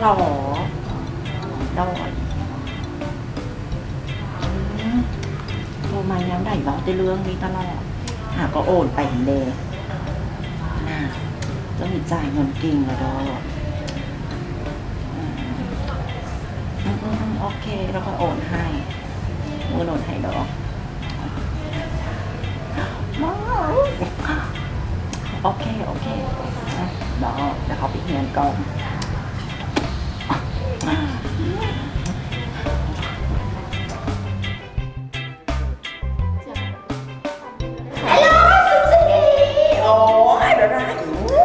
ຫຼໍ ໂດຍ ອືມ ໂທມາຍາມໃດເວົ້າແຕ່ເລື່ອງນີ້ຕະຫຼອດ ຫາກໍໂອນໄປຫັ້ນແຫຼະ ນາ ເຈົ້ານີ້ຈ່າຍເງິນເກັ່ງລະດອກ ອືມ ອືມໆໆ ໂອເຄ ລະຂ້ອຍໂອນໃຫ້ ມື້ໂອນໃຫ້ດອກ. ໂອເຄ ໂອເຄ ອະ ດຽວ ດຽວເຮົາໄປຮຽນກ່ອນ. ໂອ້ຍ ດາດາ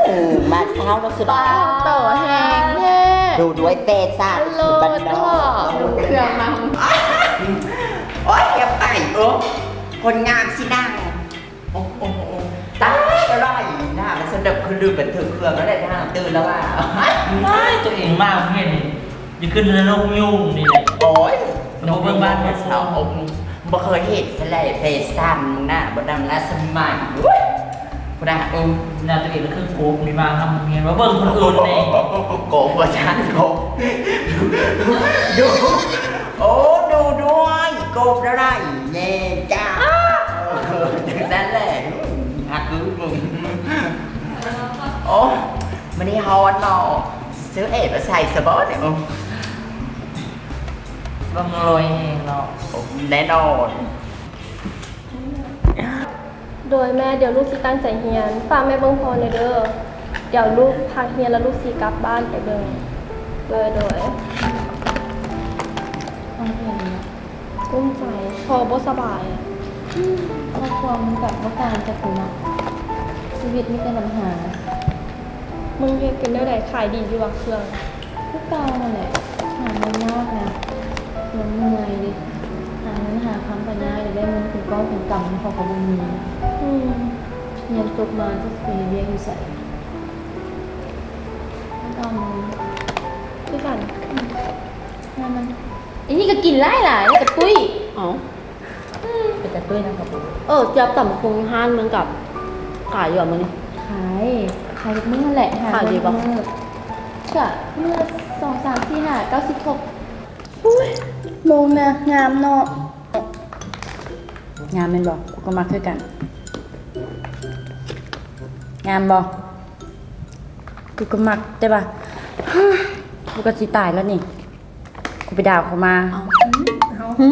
ອືມ ມາເຊົ້າແລ້ວສຸດ ປາກໂຕແຮງແທ້ ດູດ້ວຍແຟຊັນ ໂລດເທາະ ເຄື່ອງມາ ໂອ້ຍ ຢ່າໄປ ໂອ້ ຄົນງາມຊິນັ່ງ ໂອ້ ໂອ້ ໂອ້ ຕາຍ ລະລາຍ ໜ້າມັນສະເດັບຄືລືມບັນທຶກເຄື່ອງແລ້ວແຫຼະ ນາງຕື່ນແລ້ວວ່າ ວ້າຍ ໂຕເອງມາໂຮງຮຽນນີ້ ຢູ່ຄືນະລົກຍຸງນີ້ແຫຼະ ໂອ້ຍ ນະລົກຍຸງ ບໍ່ເບິ່ງບ້ານເບິ່ງເມືອງ ບໍ່ເຄີຍເຫັນຊັ້ນແຫຼະ ແຟຊັນ ໜ້າບໍ່ນຳໜ້າສະໄໝ ໂອ້ຍ ພຸ້ນນະ ເອີ ໜ້າໂຕເອງຄືກົບນີ້ ມາທຳໂຮງຮຽນ ມາເບິ່ງຄົນອື່ນແດ່ ກົບວ່າຊັ້ນ ກົບ ດູ ໂອ້ ດູດ້ວຍ ກົບລະລາຍ ແຍ່ຈ້າ ເອີ ຈັ່ງຊັ້ນແຫຼະ ຮັກຄືມຶງ ໂອ້ ມື້ນີ້ຮ້ອນເນາະ ຊື້ເອວມາໃສ່ຊະບໍນີ້ ເບິ່ງລວຍແຮງເນາະ ແນ່ນອນ. ໂດຍແມ່ ດຽວລູກຊິຕັ້ງໃຈຮຽນ ຝາກແມ່ເບິ່ງພໍ່ແດ່ເດີ ດຽວລູກພັກຮຽນແລ້ວລູກຊິກັບບ້ານໄປເບິ່ງ ໂດຍ ໂດຍ ຟັງເພງ ກຸ້ມໃຈ ພໍ່ບໍ່ສະບາຍ ອືມ ຄອບຄົວມັນກະບໍ່ຕ່າງຈາກກູເນາະ ຊີວິດມີແຕ່ບັນຫາ ມຶງເຮັດກັນແນວໃດຂາຍດີຢູ່ວະເຄື່ອງ? ຄືເກົ່າຫັ້ນແຫຼະ ຫາເງິນຍາກນະ ເງິນເມື່ອຍເດ ຫາເງິນຫາຄຳກະຍາກ ຢາກໄດ້ເງິນເປັນກອບເປັນກຳເຂົາກະບໍ່ມີ ອືມ ຮຽນຈົບມາຈັກຊິໄປເຮັດວຽກຢູ່ໃສ ຄືເກົ່າ ຄືກັນ ອືມ ນັ້ນມັນ ອີນີ້ກະກິນຫຼາຍໆ ນີ້ກະຕຸ້ຍ ເອົ້າ. ອືມ ເປັນຕາຕຸ້ຍນຳເຂົາບໍ່? ເອີ ຈັບຕຳບັກຫຸ່ງຢູ່ຮ້ານ ມັນກະຂາຍຢູ່ບໍ່ມື້ນີ້? ຂາຍ ຂາຍທຸກມື້ຫັ້ນແຫຼະ ຫາເງິນທຸກມື້ ເຊື່ອ ມື້ລະສອງ ສາມ ສີ່ ຫ້າ ເກົ້າ ສິບ ຫົກ ໂອ້ຍ ໂມງນະ ງາມເນາະ ງາມແມ່ນບໍ່? ກູກະມັກຄືກັນ ງາມບໍ່? ກູກະມັກ ແຕ່ວ່າ ກູກະຊິຕາຍແລ້ວນີ້ ກູໄປດ່າເຂົາມາ ເອົ້າ ຫື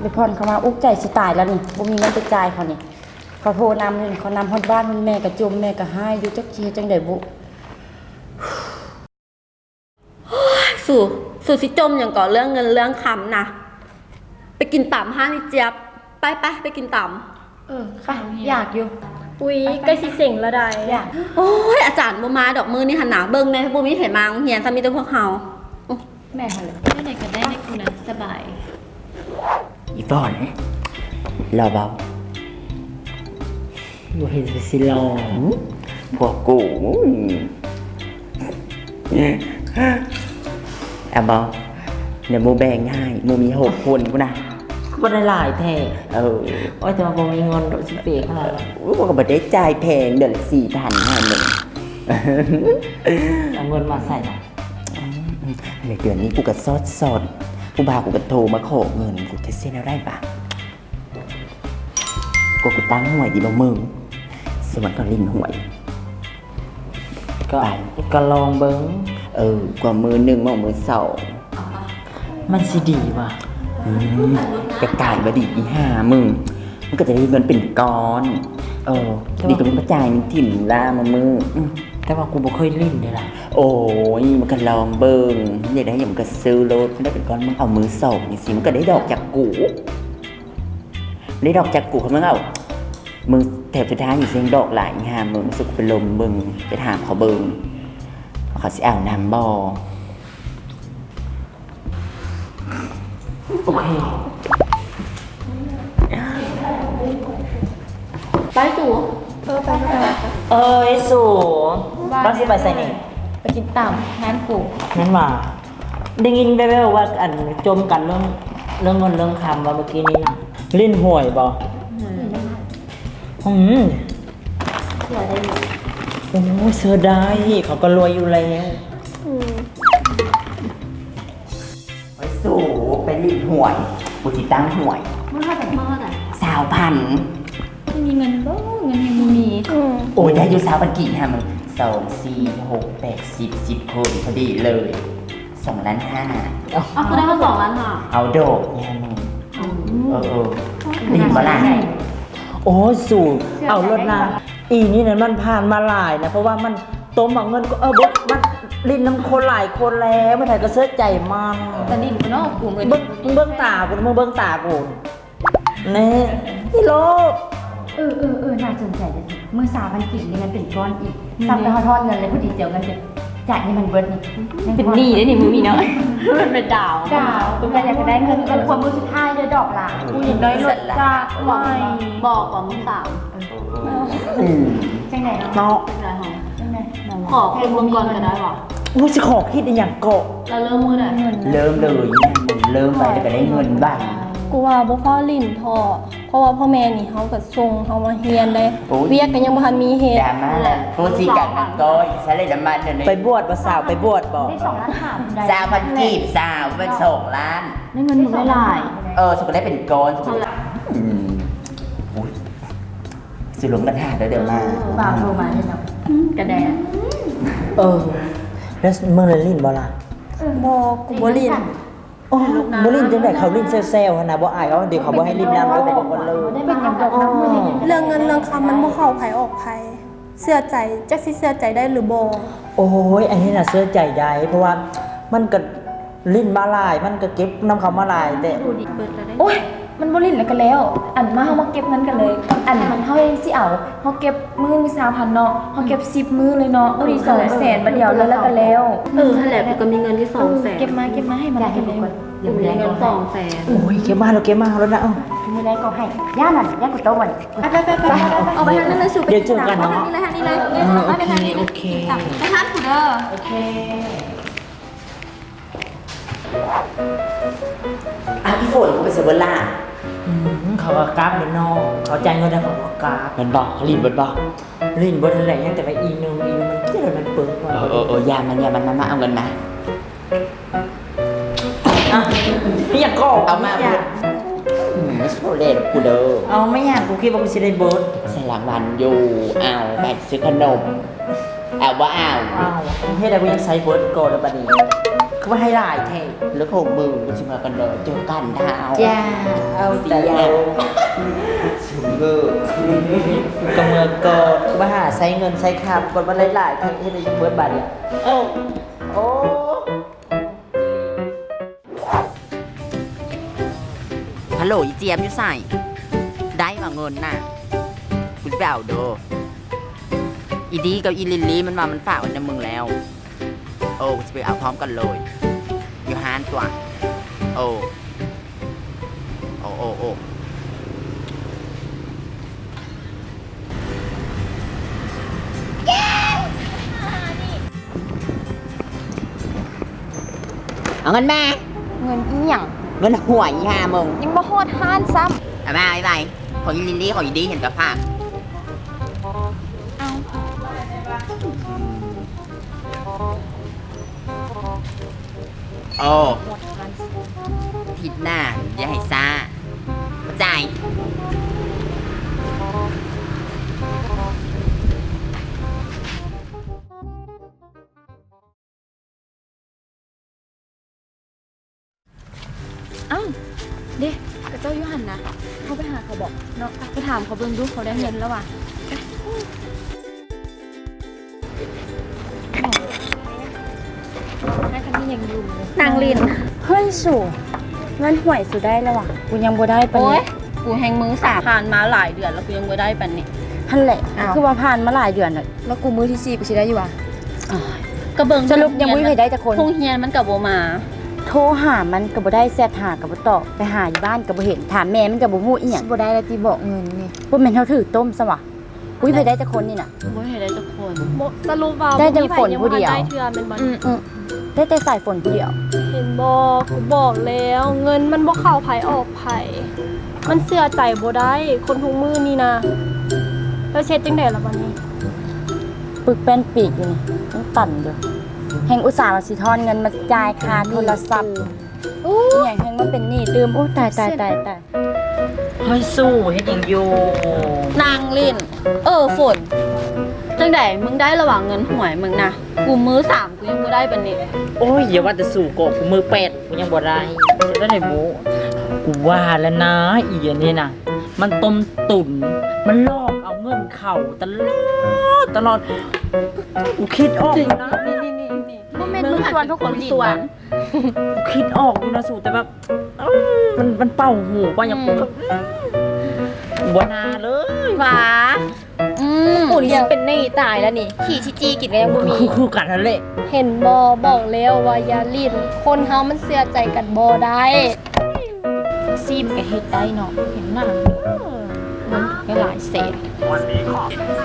ໄປຜ່ອນເຂົາມາ ອຸກໃຈຊິຕາຍແລ້ວນີ້ ບໍ່ມີເງິນໄປຈ່າຍເຂົານີ້ ເຂົາໂທນຳຢູ່ນີ້ ເຂົານຳຮອດບ້ານ ແມ່ກະຈົ່ມ ແມ່ກະຮ້າຍຢູ່ ຈັກຊິເຮັດຈັ່ງໃດບຸ. ໂອ້ຍ ສູ ສູຊິຈົ່ມຫຍັງເກາະ ເລື່ອງເງິນເລື່ອງຄຳນະ ໄປກິນຕຳຮ້ານອີ່ຈຽບ ໄປໆ ໄປກິນຕຳ. ເອີ ໄປ ຢາກຢູ່ ອຸ້ຍ ໃກ້ຊິເສັງລະໃດ໋ ຢາກ ໂອ້ຍ ອາຈານບໍ່ມາດອກມື້ນີ້ຫັ້ນນະ ເບິ່ງແນ່ ບໍ່ມີໃຜມາໂຮງຮຽນຊ້ຳ ມີແຕ່ພວກເຮົາ ແມ່ນຫັ້ນແຫຼະ ຈັ່ງໃດກະໄດ້ແນ່ ກູນະ ສະບາຍ ອີ່ປ້ອນ ຫຼໍ່ບໍ່? ບໍ່ເຫັນຊິຫຼໍ່ ພວກກູ ເອົາບໍ່? ດຽວໝູ່ແບ່ງໃຫ້ ໝູ່ມີຫົກຄົນພຸ້ນນະ ຄືບໍ່ໄດ້ຫຼາຍແທ້ ເອີ ໂອ້ຍ ແຕ່ວ່າບໍ່ມີເງິນດອກ ຊິເປຂະໜາດນັ້ນ ໂອ້ຍ ກະບໍ່ໄດ້ຈ່າຍແພງ ເດືອນລະສີ່ພັນ ຫ້າໝື່ນ ເອົາເງິນມາໃສລະ? ອືມ ເດືອນນີ້ກູກະຊອດໆ ຜູ້ບ່າວກູກະໂທມາຂໍເງິນ ກູຈະເຮັດແນວໃດບາດ? ກວ່າກູຕັ້ງຫວຍດີບໍ່ມຶງ ຊວນເຂົາຫຼິ້ນຫວຍ ກະ ກະລອງເບິ່ງ ເອີ ກວ່າມື້ໜຶ່ງມາມື້ສອງ ມັນຊິດີຫວາ? ອືມ ກະກາຍວ່າດີອີຫ່າມຶງ ມັນກະຈະໄດ້ເງິນເປັນກ້ອນ ເອີ ດີກວ່າມຶງມາຈ່າຍເງິນຖິ້ມລາມາມື້ ອືມ ແຕ່ວ່າກູບໍ່ເຄີຍຫຼິ້ນເດລະ ໂອ້ຍ ມັນກະລອງເບິ່ງ ຢາກໄດ້ຫຍັງກະຊື້ໂລດ ມັນໄດ້ເປັນກ້ອນ ມຶງເອົາມື້ສອງຈັ່ງຊີ້ ມັນກະໄດ້ດອກຈາກກູ ໄດ້ດອກຈາກກູ ຄັນມຶງເອົາ ມື້ແຖວສຸດທ້າຍນີ້ຊິແຮ່ງດອກຫຼາຍອີ່ຫ່າ ມຶງ ສຸກໄປລົມເບິ່ງ ໄປຖາມເຂົາເບິ່ງ ວ່າເຂົາຊິເອົານຳບໍ່? ໂອເຄ ໄປສູ ເອີ ໄປ ເອີ ສູ ວ່າຊິໄປໃສນີ້? ໄປກິນຕຳຮ້ານກູ ແມ່ນຫວາ? ໄດ້ຍິນແວ່ວໆວ່າ ອັນ ຈົ່ມກັນເລື່ອງ ເລື່ອງເງິນເລື່ອງຄຳວ່າມື້ກີ້ນີ້ນະ ຫຼິ້ນຫວຍບໍ່? ອືມ ເຊື່ອໄດ້ຢູ່ ໂອ້ຍ ເຊື່ອໄດ້ ເຂົາກະລວຍຢູ່ແລ້ວ ອືມ ໂອ້ຍ ສູ ໄປຫຼິ້ນຫວຍ ກູຊິຕັ້ງຫວຍ. ມື້ເທົ່າໃດ? ມື້ເທົ່າໃດ? ຊາວພັນ. ມີເງິນບໍ່? ເງິນຍັງບໍ່ມີ. ອືມ ໂອ້ຍ ໄດ້ຢູ່ຊາວພັນກີບຫາມຶງ. ສອງ ສີ່ ຫົກ ແປດ ສິບ ສິບ ຄົນພໍດີເລີຍ ສອງລ້ານຫ້າ. ເອົາ ຄືໄດ້ມາສອງລ້ານຫ້າ? ເອົາດອກຍາມມຶງ. ອືມ ເອີໆ ດີບໍ່ລະ? ໂອ້ຍ ສູ ເອົາໂລດນະ. ອີ່ນີ້ນັ້ນມັນຜ່ານມາຫຼາຍນະ ເພາະວ່າມັນຕົ້ມເອົາເງິນ ເອີ ບໍ່ ມັນຫຼິ້ນນຳຄົນຫຼາຍຄົນແລ້ວ ໃຜໆກໍເຊື່ອໃຈມັນ. ແຕ່ຫຼິ້ນເນາະ ກູເງິນ ເບິ່ງ ເບິ່ງຕາກູ ເບິ່ງ ເບິ່ງຕາກູ. ແນ່ ອີໂລ. ເອີໆໆ ໜ້າສົນໃຈເດ້. ມື້ຊາວພັນກີບນີ້ມັນເປັນກ້ອນອີກ. ອືມ ຊ້ຳໄປຮອດເງິນເລີຍ ພໍດີຊິເອົາເງິນໄປຈ່າຍໃຫ້ມັນເບິດນີ້. ເປັນໜີ້ເດ້ນີ້ ມື້ນີ້ເນາະ. ມັນເປັນດາວ ດາວ ເພິ່ນກໍຢາກຈະໄດ້ເງິນ ເພິ່ນຄວນມື້ສຸດທ້າຍເດີດອກຫຼານ. ກູຢາກໄດ້ລົດຈັກໃໝ່. ບອກວ່າມື້ສາມ. ອືມ ຈັ່ງໃດເນາະ? ເນາະ ຈັ່ງໃດເນາະ? ຂໍຄຸນເບິ່ງກ່ອນກໍໄດ້ຫວາ? ໂອ້ຍ ຊິຂໍຄິດອີ່ຫຍັງເກາະ? ລະເລີ່ມມື້ໃດ? ເລີ່ມເລີຍ ເລີ່ມໄປແລ້ວກໍໄດ້ເງິນໄວ. ກູວ່າບໍ່ຟ້າວຫຼິ້ນເທາະ ເພາະວ່າພໍ່ແມ່ນີ້ເຮົາກໍສົ່ງເຮົາມາຮຽນໄດ໋. ໂອ້ຍ ວຽກກໍຍັງບໍ່ທັນມີເຮັດ. ດາມາ ໂຕຊິກັນມັນກໍໃຊ້ໄດ້ນຳມັນເດີ. ໄປບວດບໍ່ສາວ? ໄປບວດບໍ່? ໄດ້ສອງລ້ານຫ້າ. ຊາວພັນກີບສາວ ເປັນສອງລ້ານ. ໄດ້ເງິນມື້ຫຼາຍ. ເອີ ສະກໍໄດ້ເປັນກ້ອນ. ອືມ ໂອ້ຍ ຊິລົງກັນຫາເດີ ດຽວມາ. ເອີ ບ່າວໂທມາເດ້ເນາະ. ອືມ ກະແດ. ເອີ ແລ້ວມື້ນັ້ນຫຼິ້ນບໍ່ລະ? ເອີ ບໍ່ ກູບໍ່ຫຼິ້ນ. ໂອ້ ບໍ່ຫຼິ້ນຈັ່ງໃດ? ເຂົາຫຼິ້ນແຊວໆຫັ້ນນະ ບໍ່ອາຍເຂົາ? ເດ ເຂົາບໍ່ໃຫ້ຫຼິ້ນນຳ ເຂົາບອກເຂົາເລີຍ. ເລື່ອງເງິນເລື່ອງຄຳມັນບໍ່ເຂົ້າໃຜອອກໃຜ. ເຊື່ອໃຈ ຈັກຊິເຊື່ອໃຈໄດ້ຫຼືບໍ່? ໂອ້ຍ ອັນນີ້ນະເຊື່ອໃຈໄດ້ ເພາະວ່າມັນກໍຫຼິ້ນມາຫຼາຍ ມັນກໍເກັບນຳເຂົາມາຫຼາຍແຕ່. ໂອ້ຍ ມັນບໍ່ຫຼິ້ນແລ້ວກໍແລ້ວ. ອັນມາ ເຮົາມາເກັບເງິນກັນເລີຍ. ອັນເຮົາຊິເອົາ ເຮົາເກັບມື້ຊາວພັນເນາະ ເຮົາເກັບສິບມື້ເລີຍເນາະ. ມື້ນີ້ສອງແສນ ບາດດຽວແລ້ວກໍແລ້ວ. ເອີ ຫັ້ນແຫຼະ ກໍມີເງິນຢູ່ສອງແສນ. ເກັບມາ ເກັບມາໃຫ້ມັນ ເກັບມາ. ກູມີເງິນສອງແສນ. ໂອ້ຍ ເກັບມາໂລດ ເກັບມາໂລດນະ. ເອີ ມື້ໃດກໍໃຫ້ ຢ່ານັ້ນ ຢ່າກູໂຕມັນ. ໄປໆໆໆ ເອົາໄປທາງນັ້ນເລີຍສູ. ດຽວເຈີກັນເນາະ. ທາງນີ້ເລີຍ ທາງນີ້ເລີຍ. ເອີ ໂອເຄ ໂອເຄ ໄປທາງກູເດີ. ໂອເຄ. ອ້າວ ອີ່ຝົນ ເຂົາໄປໃສເບິດລະ? ອືມ ເຂົາກໍກັບແລ້ວເນາະ ເຂົາຈ່າຍເງິນແລ້ວເຂົາກໍກັບ. ແມ່ນບໍ່? ເຂົາຫຼິ້ນເບິດບໍ່? ຫຼິ້ນເບິດຫັ້ນແຫຼະ ຍັງແຕ່ວ່າອີ່ໜຶ່ງ ອີ່ໜຶ່ງມັນເຈັບມັນປຶ້ງ. ເອີໆໆ ຢ່າມັນ ຢ່າມັນ ມາ ມາເອົາເງິນມາ. ອ່ະ ມີຫຍັງກໍເອົາມາ. ອືມ ບໍ່ເຫຼັ້ນກູເດີ. ເອົາ ແມ່ນຫຍັງ ກູຄິດວ່າກູຊິໄດ້ເບິດ. ໃສ່ລາງວັນຢູ່ ເອົາໄປຊື້ຂະໜົມ. ເອົາບໍ່ເອົາ? ເອົາ. ເຮັດໃຫ້ກູຍັງໃຊ້ເບິດກ່ອນແລ້ວບັດນີ້ ຄືວ່າໃຫ້ຫຼາຍແທ້. ເລື່ອງຂອງມຶງ ກູຊິມາກັນເດີ ເຈີກັນດາວ. ຈ້າ ເອົາແຕ່ເລີຍ ຊຸມເລີຍ. ກູກໍເມືອກ່ອນ ກູວ່າຫາໃຊ້ເງິນໃຊ້ຄຳກ່ອນ ວ່າຫຼາຍໆ ເຮັດໃຫ້ເບິດບາດນີ້. ເອົາ ໂອ້. ຮັລໂຫຼ ອີ່ຈຽບຢູ່ໃສ? ໄດ້ຫວາເງິນນະ? ກູຊິໄປເອົາເດີ. ອີດີກັບອີລິນລີ ມັນວ່າມັນຝາກໄວ້ນຳມຶງແລ້ວ. ເອີ ກູຊິໄປເອົາພ້ອມກັນເລີຍ ຢູ່ຮ້ານຕົວະ. ເອີ ໂອ ໂອ ໂອ. ເອົາເງິນມາ. ເງິນອີ່ຫຍັງ? ເງິນຫວຍອີ່ຫ່າມຶງ. ຍັງບໍ່ຮອດຮ້ານຊ້ຳ. ເອົາມາໄວໆ ຂອງອີລິນລີ ຂອງອີດີ ເຫັນກະຝາກ. ເອົາ. ໂອ້ ທິດໜ້າຢ່າໃຫ້ຊ້າ ເຂົ້າໃຈ? ອ້າວ ເດ້ ຂະເຈົ້າຢູ່ຫັ້ນນະ ເຮົາໄປຫາເຂົາບໍເນາະ? ໄປຖາມເຂົາເບິ່ງດູ ເຂົາໄດ້ເງິນແລ້ວຫວາ? ນາງລິນ. ເຮີ້ຍ ສູ ເງິນຫວຍສູໄດ້ແລ້ວຫວາ? ກູຍັງບໍ່ໄດ້ປານນີ້. ໂອ້ຍ ກູແຮ່ງມືສາ ຜ່ານມາຫຼາຍເດືອນແລ້ວ ກູຍັງບໍ່ໄດ້ປານນີ້. ຫັ້ນແຫຼະ ອ້າວ ຄືວ່າຜ່ານມາຫຼາຍເດືອນແລ້ວ ແລ້ວກູມື້ທີສີ່ ກູຊິໄດ້ຢູ່ຫວາ? ອໍ ກໍເບິ່ງ ສະຫຼຸບຍັງບໍ່ມີໃຜໄດ້ຈັກຄົນ. ໂຮງຮຽນມັນກໍບໍ່ມາ. ໂທຫາມັນກໍບໍ່ໄດ້ ແຊັດຫາກໍບໍ່ຕອບ ໄປຫາຢູ່ບ້ານກໍບໍ່ເຫັນ ຖາມແມ່ມັນກໍບໍ່ຮູ້ອີ່ຫຍັງ. ບໍ່ໄດ້ແລ້ວຕິ ບອກເງິນນີ້. ບໍ່ແມ່ນເຮົາຖືກຕົ້ມຊະຫວາ? ບໍ່ມີໃຜໄດ້ຈັກຄົນນີ້ນະ. ບໍ່ມີໃຜໄດ້ຈັກຄົນ. ບໍ່ ສະຫຼຸບວ່າ ໄດ້ແຕ່ຝົນຜູ້ດຽວ ບໍ່ມີໃຜຍັງບໍ່ທັນໄດ້ເທື່ອແມ່ນບໍ່? ອືມໆ ໄດ້ແຕ່ສາຍຝົນຜູ້ດຽວ. ເຫັນບໍ່ ກູບອກແລ້ວ ເງິນມັນບໍ່ເຂົ້າໃຜອອກໃຜ ມັນເຊື່ອໃຈບໍ່ໄດ້ ຄົນທຸກມື້ນີ້ນະ. ແລ້ວຊິເຮັດຈັ່ງໃດລະບັດນີ້? ປຶກແປ້ນປີກຢູ່ນີ້ ຍັງຕັນຢູ່. ແຮງອຸດສ່າວ່າຊິທອນເງິນມາຈ່າຍຄ່າໂທລະສັບ ອີ່ຫຍັງແຮງມາເປັນໜີ້ຕື່ມ. ໂອ້ ຕາຍ ຕາຍ ຕາຍ ຕາຍ. ເຮີ້ຍ ສູເຮັດຫຍັງຢູ່? ນັ່ງຫຼິ້ນ. ເອີ ຝົນ ຈັ່ງໃດ ມຶງໄດ້ລະຫວາ ເງິນຫວຍມຶງນະ? ກູມືສາມ ກູຍັງບໍ່ໄດ້ປານນີ້. ໂອ້ຍ ຢ່າວ່າແຕ່ສູ ກໍກູມືແປດ ກູຍັງບໍ່ໄດ້. ໄດ້ໄດ໋ບູ? ກູວ່າແລ້ວນະ ອີອັນນີ້ນະ ມັນຕົ້ມຕຸນ ມັນຫຼອກເອົາເງິນເຂົາຕະຫຼອດ ຕະຫຼອດ. ກູຄິດອອກແລ້ວນະ. ບໍ່ແມ່ນມຶງຊວນພວກກູຫຼິ້ນ. ຄິດອອກຢູ່ນະສູ ແຕ່ແບບ ມັນ ມັນເປົ່າຫູວ່າຫຍັງ ອືມ ບໍ່ໜ້າເລີຍຫວາ. ອືມ ກູນີ້ເປັນໜີ້ຕາຍແລ້ວນີ້ ຂີ້ຊິຈີ້ກິນກໍຍັງບໍ່ມີ. ຄື ຄືກັນຫັ້ນແຫຼະ. ເຫັນບໍ່ ບອກແລ້ວວ່າຢ່າຫຼິ້ນ ຄົນເຮົາມັນເຊື່ອໃຈກັນບໍ່ໄດ້. ຊີມກໍເຮັດໄດ້ເນາະ ເຫັນໜ້າ ເອີ ເງິນກໍຫຼາຍແສນ.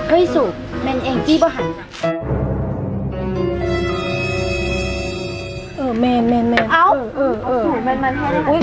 ເຮີ້ຍ ສູ ແມ່ນແອງຈີ້ບໍ່ຫັ້ນ? ເອີ ແມ່ນໆໆ. ເອົ້າ ເອີໆໆ. ແມ່ນມັນແທ້. ອຸ້ຍ